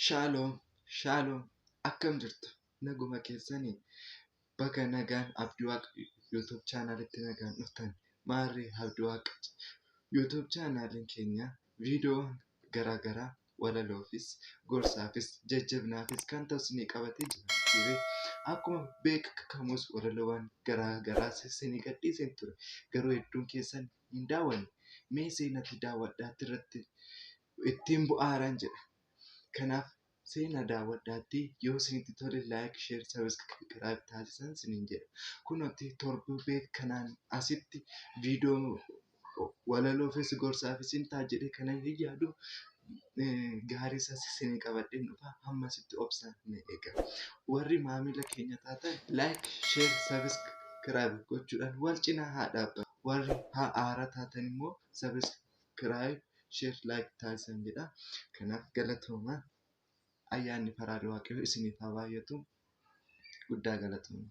Shaaloom Shaaloom, akkam jirtu? Naguma keessanii? Baga nagaan Abdii Waaqa YouTube chaanaalitti nagaan dhuftan. Maarree Abdii Waaqa YouTube chaanaaliin keenya viidiyoo garaa garaa walaloofis, gorsaafis, jajjabinaafis kan ta'u isinii qabatee jira. Akkuma beekamus walaloowwan garaa garaa isinii gadhiiseen ture. Garuu hedduun keessan hin daawwanne. Mee seenatti daawwadhaatti irratti ittiin bu'aaran jedha. Kanaaf seenaa daawwadhaatti yoo isinitti tole like, share, subscribe taasisan isiniin jedha. Kunooti torbee kanaan asitti viidiyoo walaloofis gorsaafis hin ta'a jedhee kanan hin yaadu gaarii isaas isinii qabadheen dhufa, hammasitti obsaan na eega. Warri maamila keenya taatan like, share, subscribe gochuudhaan wal cinaa haa dhaabbannu. Warri haaraa taatan immoo subscribe, share, like taasisan jedha. Kanaaf galatoomaa, ayyaanni faraada Waaqayyoo isiniif haa baay'atu. Guddaa galatooma.